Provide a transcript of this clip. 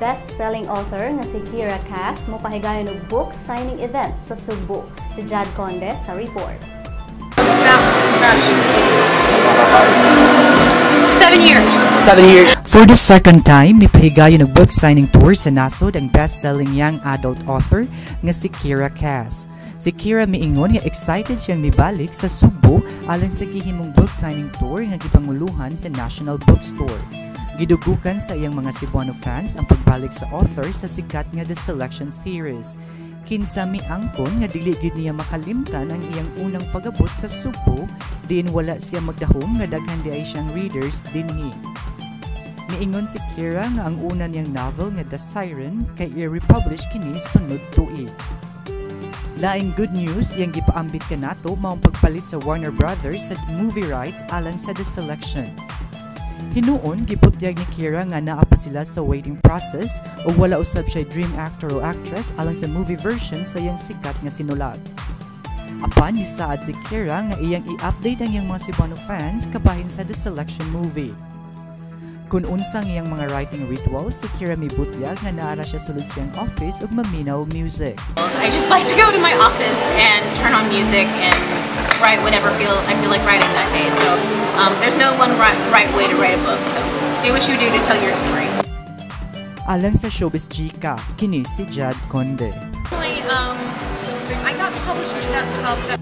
Best-selling author nga si Kiera Cass mopahigayon og book signing event sa Sugbo. Si Jad Conde sa report. 7 years. 7 years. For the second time, mipahigayon og book signing tour sa nasod ang best-selling young adult author nga si Kiera Cass. Si Kiera miingon nga excited siyang mibalik sa Sugbo alang sa gihimong book signing tour nga gipanguluhan sa National Bookstore. Gidugukan sa iyang mga Cebuano fans ang pagbalik sa author sa sikat nga The Selection series. Kinsa miangkon nga dili gyud niya makalimtan ang iyang unang pag-abot sa Sugbo, diin wala siya magdahom nga daghan diay siyang readers dinhi. Miingon si Kiera nga ang una niyang novel nga The Siren kay i-republish kini sunod tuig. Laing good news iyang gipaambit kanato maong pagpalit sa Warner Brothers sa movie rights alang sa The Selection. Hinuon, gibutyag ni Kiera nga naa pa sila sa waiting process ug wala usab siya dream actor o actress alang sa movie version sa iyang sikat nga sinulat. Apan nisaad si Kiera nga iyang i-update ang iyang mga Cebuano fans kabahin sa The Selection movie. Kung unsa ang iyang mga writing rituals, si Kiera mibutyag nga naa ra siya sulod siyang office ug maminaw music. I just like to go to my office and turn on music and write whatever feel I feel like writing that day. So there's no one right way to write a book. So do what you do to tell your story. Alang sa Showbiz Chika, kini si Jad Conde. I got published in 2012. So